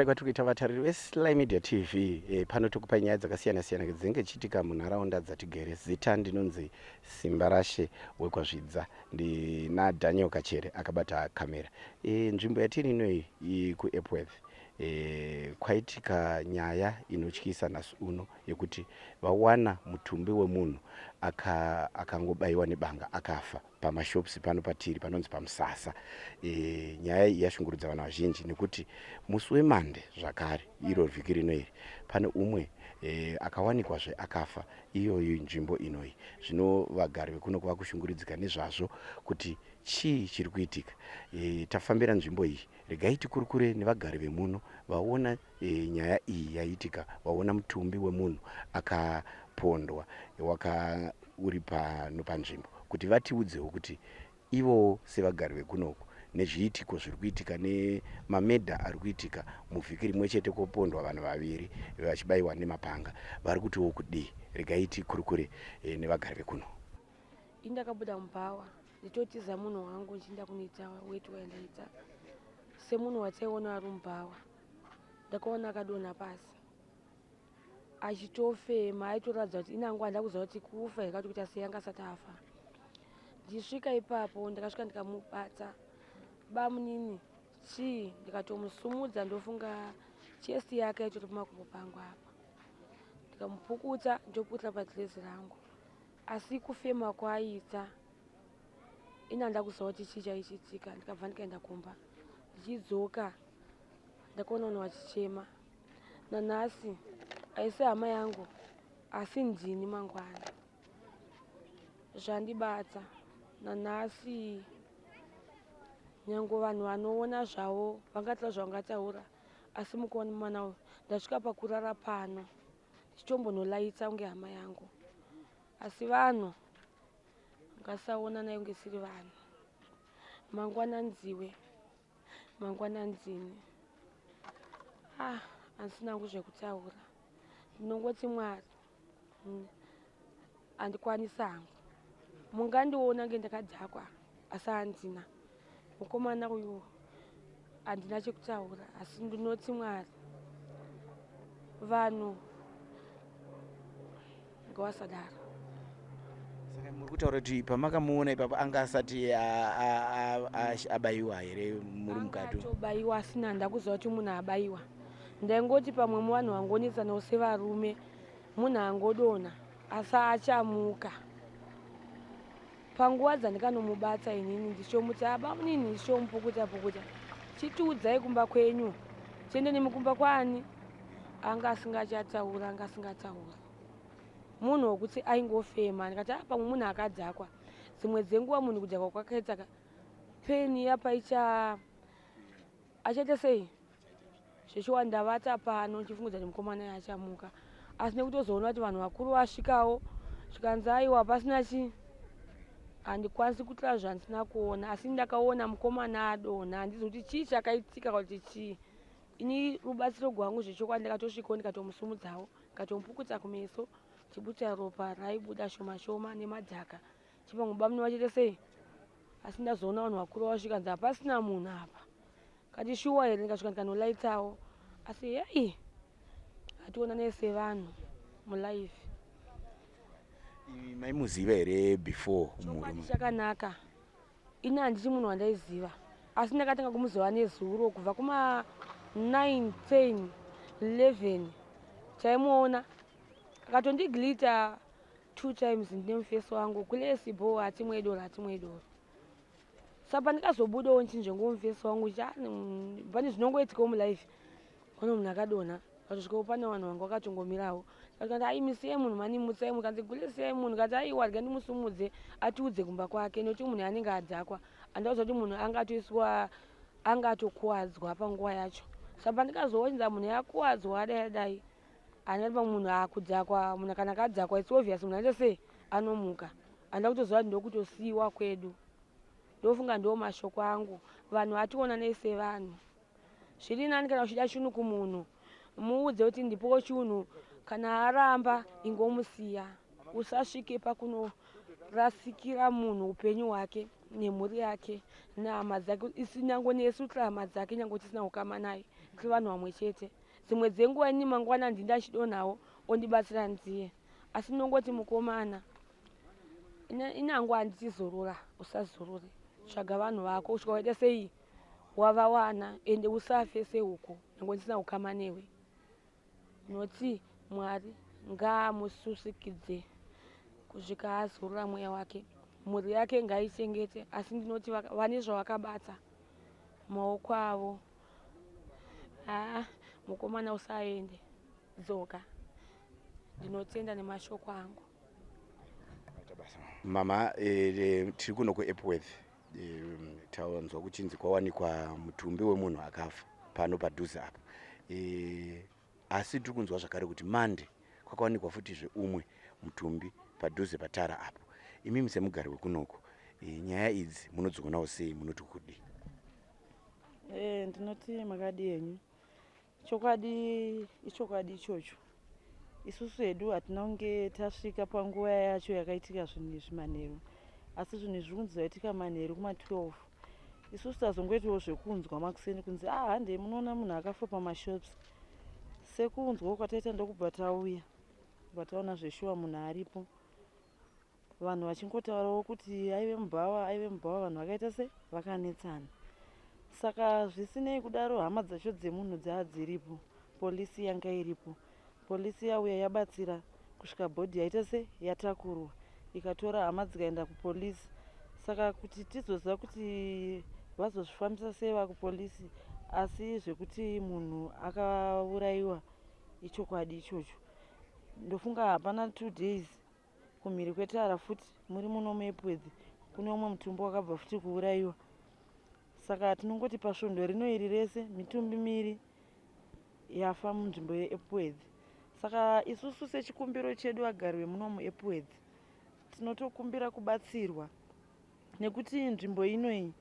Kwatiri kuita vatariri veSly Media TV. Pano tokupai nyaya dzakasiyana siyana dzinenge dzichiitika munharaunda dzatigere. Zita ndinonzi Simbarashe wekwaZvidza, ndina Daniel Kachere akabata kamera. Nzvimbo yatiri inoyi kuEpworth. Kwaitika nyaya inotyisa nhasi uno yekuti vawana mutumbi wemunhu akangobaiwa nebanga akafa pamashops pano patiri panonzi paMusasa. Nyaya iyi yashungurudza vanhu vazhinji nekuti musi wemande zvakare iro vhiki rino iri pane umwe akawanikwazve akafa iyoyi nzvimbo inoyi. Zvino vagari vekuno vakushungurudzika nezvazvo kuti chii chiri kuitika. Tafambira nzvimbo iyi, regai tikurukure nevagari vemuno vaona nyaya iyi yaitika, vaona mutumbi wemunhu akapondwa waka uri pano panzvimbo kuti vatiudzewo kuti ivowo sevagari vekunoku nezviitiko zviri kuitika nemamedha ari kuitika muvhiki rimwe chete kwopondwa vanhu vaviri vachibayiwa nemapanga vari kutiwo kudii. Regai tikurukure nevagari vekuno. Ini ndakabuda mubhawa ndichitotiza munhu wangu ndichienda kunoita weti waindaita semunhu wataiona ari mubhawa. Ndakaona akadonha pasi achitofema, aitoratidza kuti inangu handida kuziva kuti kufa here kana kuti kuita sei, anga asati afa. Ndichisvika ipapo ndakasvika ndikamubata bamunini chii, ndikatomusumudza, ndofunga chest yake yaitori pamakumbo pangu apa, ndikamupukuta ndoputira padhirezi rangu, asi kufema kwaaiita ini handida kuziva kuti chii chaichiitika. Ndikabva ndikaenda kumba, ndichidzoka ndakaona vanhu vachichema. Nanhasi haisi hama yangu, asi ndini mangwana zvandibata nanhasi. Nyange vanhu vanoona zvavo vangataura zvavangataura, asi mukuona mwana uyu ndasvika pakurara pano ndichitombonolaitsa kunge hama yangu, asi vanhu ngasaona nayo kunge siri vanhu. Mangwana nziwe, mangwana nzini. Ah, handisina hangu zvekutaura, ndinongoti Mwari handikwanisi hangu. Mungandiona nge ndakadhakwa, asi handina. Mukomana uyu handina chekutaura, asi ndinoti Mwari, vanhu ngavasadaro. Saka muri kutaura kuti pamakamuona ipapo anga asati abayiwa here muri mukati? Atobayiwa, asina handa kuziva kuti munhu abayiwa. Ndaingoti pamwe muvanhu vangonetsanawo sevarume, munhu angodonha asi achamuka. Panguva dzandikanomubata inini ndichomuti abamunini, ndichomupukuta pukuta, chitiudzai kumba kwenyu tiende nemi kumba kwani. Anga asingachataura, anga asingatauri, munhu wekuti aingofema. Ndikati a pamwe munhu akadhakwa. Dzimwe dzenguva munhu kudhakwa kwakaita peni yapaicha achaita sei zveshuwa. Ndavata pano ndichifungudza kuti mukomana achamuka, asi nekutozoona kuti vanhu vakuru vasvikawo, zvikanzi aiwa pasina chi. Handikwanisi kutaura zvandisina kuona, asi ndakaona mukomana adonha. Handizi kuti chii chakaitika kuti chii. Ini rubatsiro rwangu zvechokwadi ndakatosvikawo ndikatomusumudzawo, ndikatomupukuta kumeso, chibuta ropa raibuda shoma shoma nemadhaka, chipamwe bamune vachiita sei. Asi ndazoona vanhu vakuru vasvika, nzi hapasina munhu apa. Kati shuwa here? Ndikasvika ndikanolaitawo, asi hei, hationanei sevanhu mulife. Maimuziva here before? Chokwadi chakanaka, ini handiti munhu wandaiziva, asi ndakatanga kumuziva nezuro kubva kuma 9 10 11 chaimuona akatondiglita two times. Ndine mufesi wangu kulesi bo, hatimwei doro, hatimwei doro. Saka ndikazobudawo nchinzvengo mufesi wangu, pane zvinongoitikawo mulife, pane munhu akadonha, katosvikawo pane vanhu vanga vakatongomirawo. Kati ai misiyai munhu mani, mutsai munhu. Kanzi gule siyai munhu. Kati aiwa, rega ndimusumudze atiudze kumba kwake, nekuti munhu anenge adzakwa. Handauza kuti munhu angatoiswa, angatokuwadzwa panguva yacho. Saka pandikazochinza munhu yakuwadzwa adai adai, handati pamwe munhu akudzakwa. Munhu kana akadzakwa, it's obvious munhu aita sei, anomuka. Handida kutoziva kuti ndokutosiyiwa kwedu. Ndofunga ndo mashoko angu. Vanhu hationanei sevanhu. Zviri nani kana uchida chinhu kumunhu, muudze kuti ndipowo chinhu. Kana aramba, ingomusiya. Usasvike pakunorasikira munhu upenyu hwake nemhuri yake nehama dzake. Isi nyange nesu tiri hama dzake, nyange tisina ukama naye. Tiri vanhu vamwe chete. Dzimwe dzenguva ini mangwana ndini ndachidonhawo ondibatsira ndiye. Asi ndinongoti mukomana inangu handitizorora usazorore. Tsvaga vanhu vako usvika waita sei wavawana ende usafe sehuku nyange ndisina ukama newe. Ndinoti Mwari ngaamususikidze kusvika azorora mweya wake. Mhuri yake ngaichengete asi ndinoti vane zvavakabata maoko avo. Haa mukomana usaende dzoka. Ndinotenda nemashoko angu. Mama tiri kuno kuEpworth tanzwa kuchinzi kwawanikwa mutumbi wemunhu akafa pano padhuze apa asi tiri kunzwa zvakare kuti Mande kwakawanikwa futizve umwe mutumbi padhuze patara apo. Imimi semugari wekunoko nyaya idzi munodzionawo sei, munoti kudii? Ndinoti makadi henyu. Chokwadi ichokwadi ichocho. Isusu hedu hatina kunge tasvika panguva yacho yakaitika zvinhu izvi manheru, asi zvinhu izvi kunzi zvaitika manheru kuma12. Isusu tazongoitawo zvekunzwa makuseni kunzi ah handei munoona munhu akafa pamashops. Sekunzwa kwataita ndokubva tauya, kubva taona zveshuwa munhu aripo. Vanhu vachingotaurawo kuti aive mubhawa, aive mubhawa, vanhu vakaita se vakanetsana. Saka zvisinei kudaro hama dzacho dzemunhu dzaa dziripo, polisi yanga iripo. Polisi yauya yabatsira kusvika bhodhi yaita se yatakurwa ikatora hama dzikaenda kupolisi. Saka kuti tizoziva kuti vazozvifambisa sei vakupolisi, asi zvekuti munhu akaurayiwa ichokwadi ichocho. Ndofunga hapana 2 days kumhiri kwetara futi muri muno muEpworth kune umwe mutumbi wakabva futi kuurayiwa. Saka tinongoti pasvondo rino iri rese mitumbi miri yafa munzvimbo yeEpworth. Saka isusu sechikumbiro chedu vagari vemuno muEpworth tinotokumbira kubatsirwa nekuti nzvimbo ino iyi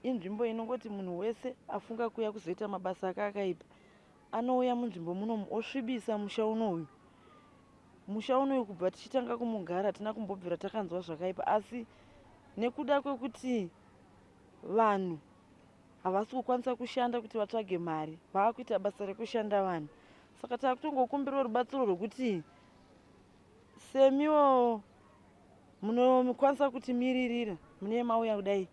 inzvimbo inongoti munhu wese afunga kuuya kuzoita mabasa ake akaipa anouya munzvimbo munomu osvibisa musha unoyu. Musha unoyu kubva tichitanga kumugara hatina kumbobvira takanzwa zvakaipa, asi nekuda kwekuti vanhu havasi kukwanisa kushanda kuti vatsvage mari, vaakuita basa rekushanda vanhu. Saka takutongokumbirawo rubatsiro rwekuti semiwo munokwanisa kutimiririra mune mauya kudai,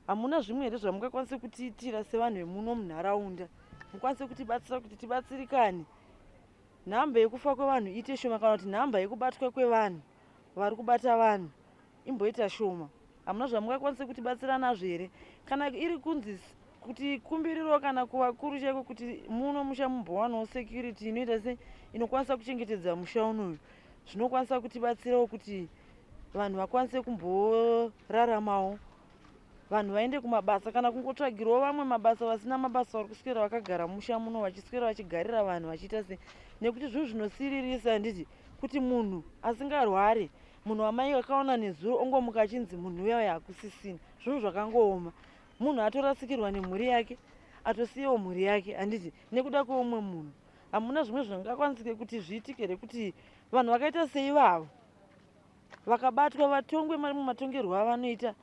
hamuna zvimwe here zvamungakwanise kutiitira sevanhu vemuno munharaunda, mukwanise kutibatsira kuti tibatsirikane, nhamba yekufa kwevanhu iite shoma, kana kuti nhamba yekubatwa kwevanhu vari kubata vanhu imboita shoma. Hamuna zvamungakwanise kutibatsira nazvo here? Kana iri kunzi kuti kumbiriro kana kuvakuru chaiko kuti muno musha mumbowanawo security inoita se inokwanisa kuchengetedza musha unoyu, zvinokwanisa kutibatsirawo kuti vanhu vakwanise kumboraramawo, vanhu vaende kumabasa kana kungotsvagirawo vamwe mabasa vasina mabasa vari kuswera vakagara musha muno vachiswera vachigarira vanhu vachiita se nekuti zvinhu zvinosiririsa handiti kuti munhu asingarware, munhu wamai akaona nezuro ongomuka achinzi munhu uya uya hakusisina. Zvinhu zvakangooma. Munhu atorasikirwa nemhuri yake, atosiyawo mhuri yake handiti nekuda kweumwe munhu. Hamuna zvimwe zvingakwanisike kuti zviitike here kuti vanhu vakaita seivavo vakabatwa vatongwe mamwe matongerwo avanoita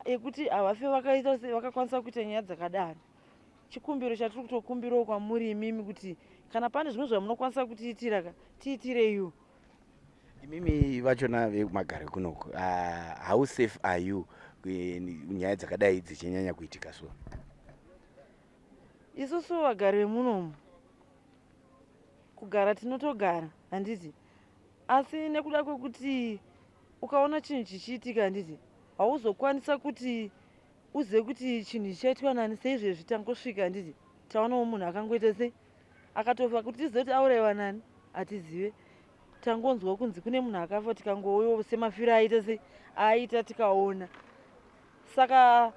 ekuti havafe vakaita se vakakwanisa kuita nyaya dzakadaro. Chikumbiro chatiri kutokumbirawo kwamuri imimi kuti kana pane zvimwe zvamunokwanisa kutiitira ka tiitireiwo. Imimi vachona vemagare kunoko, how safe are you nyaya dzakadai dzichinyanya kuitika so? Isusu vagari vemunomu kugara tinotogara handiti, asi nekuda kwekuti ukaona chinhu chichiitika handiti hauzokwanisa kuti uzive kuti chinhu chichaitwa nani. Seizvezvi tangosvika handiti taonawo munhu akangoita se akatofa, kuti tizive kuti aurayiwa nani hatizive. Tangonzwa kunzi kune munhu akafa, tikangouyawo semafiro aita se aita tikaona. Saka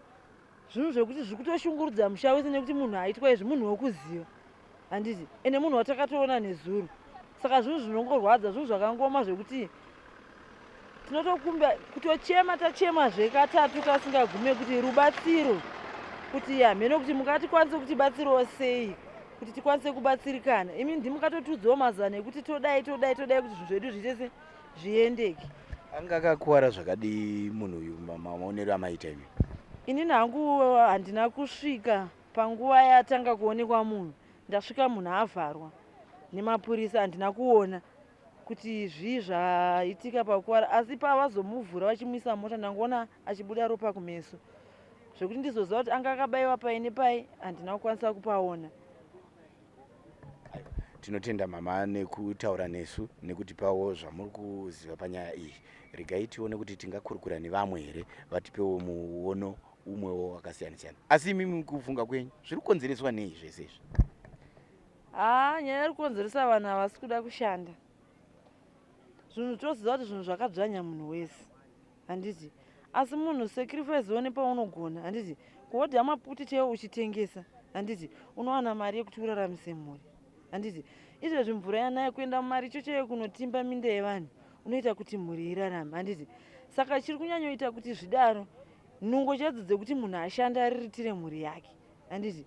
zvinhu zvekuti zviri kutoshungurudza musha wese nekuti munhu aitwa izvi munhu wekuziva handiti, ende munhu watakatoona nezuro. Saka zvinhu zvinongorwadza, zvinhu zvakangoma zvekuti tinotokumbira kutochema, tachemazve katatu kasingagume kuti rubatsiro, kuti hameno kuti mungatikwanise kutibatsirawo sei kuti tikwanise kubatsirikana. Imi ndimukatotiudzawo mazano ekuti todai todai todai kuti zvinhu zvedu zviite se zviendeke. Anga akakuwara zvakadii munhu uyu maonero amaita imi? Inini hangu handina kusvika panguva yatanga kuonekwa munhu. Ndasvika munhu avharwa nemapurisa, handina kuona kuti zvii zvaitika pakuvara, asi pavazomuvhura vachimuisa mota ndangoona achibuda ropa kumeso. Zvekuti ndizoziva kuti anga akabaiwa pai nepai handina kukwanisa kupaona. Tinotenda mama nekutaura nesu nekutipawo zvamuri kuziva panyaya iyi. Regai tione kuti tingakurukura nevamwe here vatipewo muono umwewo wakasiyana siyana. Asi imimi kufunga kwenyu zviri kukonzereswa nei zvese izvi? Haa, nyaya iri kukonzeresa vanhu havasi kuda kushanda. Zvinhu toziva kuti zvinhu zvakadzvanya munhu wese, handiti? Asi munhu sacrifice one paunogona, handiti? Kuhodha maputi chaiwo uchitengesa, handiti? Unowana mari yekuti uraramise mhuri, handiti? Izvezvi mvura yanaya, kuenda mumaricho chaiyo kunotimba minda yevanhu unoita kuti mhuri irarame, handiti? Saka chiri kunyanyoita kuti zvidaro nungo chaidzo dzekuti munhu ashande ariritire mhuri yake, handiti?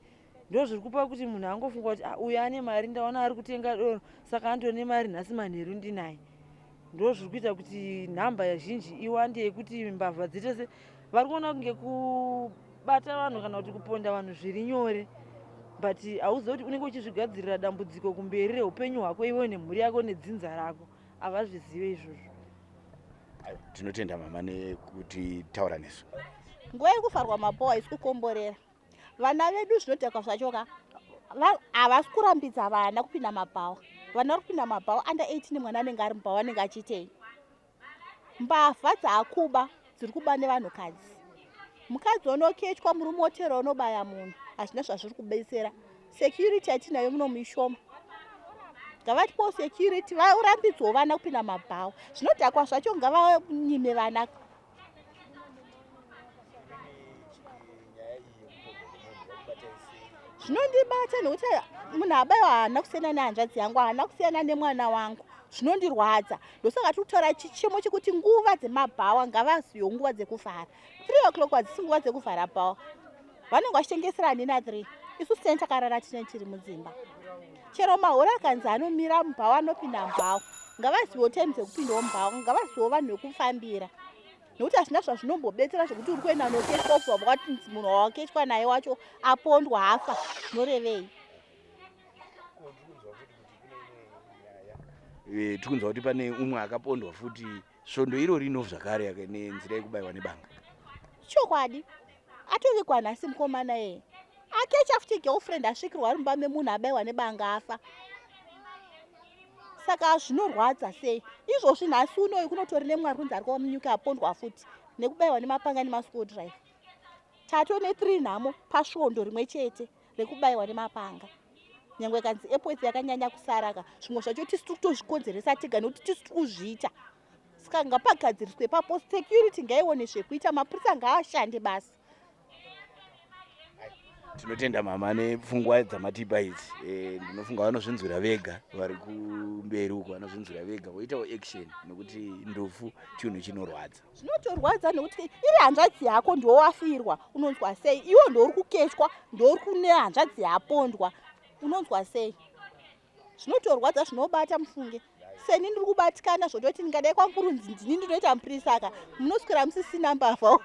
Ndozviri kupa kuti munhu angofunga kuti ah, uyu ane mari, ndaona ari kutenga doro, saka andone mari nhasi manheru ndinaye. Ndozviri kuita kuti nhamba zhinji iwande yekuti mbavha dziite se vari kuona kunge kubata vanhu kana kuti kuponda vanhu zviri nyore, but hauzivi kuti unenge uchizvigadzirira dambudziko kumberi reupenyu hwako iwe nemhuri yako nedzinza rako. Havazvizive izvozvo. Tinotenda mama nekutitaura nesu. Nguva yekufarwa mabhowa isi kukomborera vana vedu. Zvinodhakwa zvacho ka, havasi kurambidza vana kupinda mabhawa. Vana vari kupinda mabhawa under 18. Mwana anenge ari mubhawa anenge achiitei? Mbavha dzaakuba dziri kuba nevanhukadzi. Mukadzi unokechwa, murume otera unobaya munhu. Hazvina zvazviri kubetsera. Security yatinayo muno muishoma. Ngavatipowo security, varambidzwewo vana kupinda mabhawa. Zvinodhakwa zvacho ngavanyime vana. Zvinondibata nekuti munhu abayiwa haana kusiyana nehanzvadzi yangu, haana kusiyana nemwana wangu. Zvinondirwadza. Ndosaka tiri kutaura chichemo chekuti nguva dzemabhawa ngavazivewo nguva dzekuvhara. 3 o'clock hadzisi nguva dzekuvhara bhawa. Vanenge vachitengesera ani na3? Isu sene takarara tine tiri mudzimba. Chero mahora akanzi anomira mubhawa, anopinda mubhawa, ngavazivewo time dzekupindawo mubhawa. Ngavazivewo vanhu vekufambira, nekuti hazvina zvazvinombobetsera zvekuti uri kuenda nokechwa, ubva wati munhu wawakechwa naye wacho apondwa, afa. Zvinorevei? Tikunzwa kuti pane umwe akapondwa futi svondo iro rino zvakare nenzira yekubayiwa nebanga. Chokwadi, atovigwa nhasi mukomana iyeye. Akecha futi girlfriend, asvikirwa ari mumba memunhu, abayiwa nebanga, afa. Saka zvinorwadza sei izvozvi. Nhasi unoyu kunotori nemwari kunzi ari kwamunyuka, apondwa futi nekubayiwa nemapanga nemascrewdriver. Tato ne3 nhamo pasvondo rimwe chete rekubayiwa nemapanga. Nyange kanzi Epworth yakanyanya kusaraka, zvimwe zvacho tisu tiri kutozvikonzeresa tega nekuti tisu tiri kuzviita. Saka ngapagadziriswe ipapo. Security ngaione zvekuita, mapurisa ngaashande basa. Tinotenda mama nepfungwa dzamatipa idzi. Ndinofunga vanozvinzwira vega vari kumberi uko, vanozvinzwira vega voitawo action, nekuti ndufu chinhu chinorwadza. Zvinotorwadza nekuti iri hanzvadzi yako, ndiwo wafirwa, unonzwa sei? Iwo ndouri kukechwa, ndouri kune hanzvadzi yapondwa, unonzwa sei? Zvinotorwadza, zvinobata mufunge. Seni ndiri kubatikana zvototi ndingadai kwankurunzi ndini ndinoita mupurisa ka, munoswera musisina mbavha.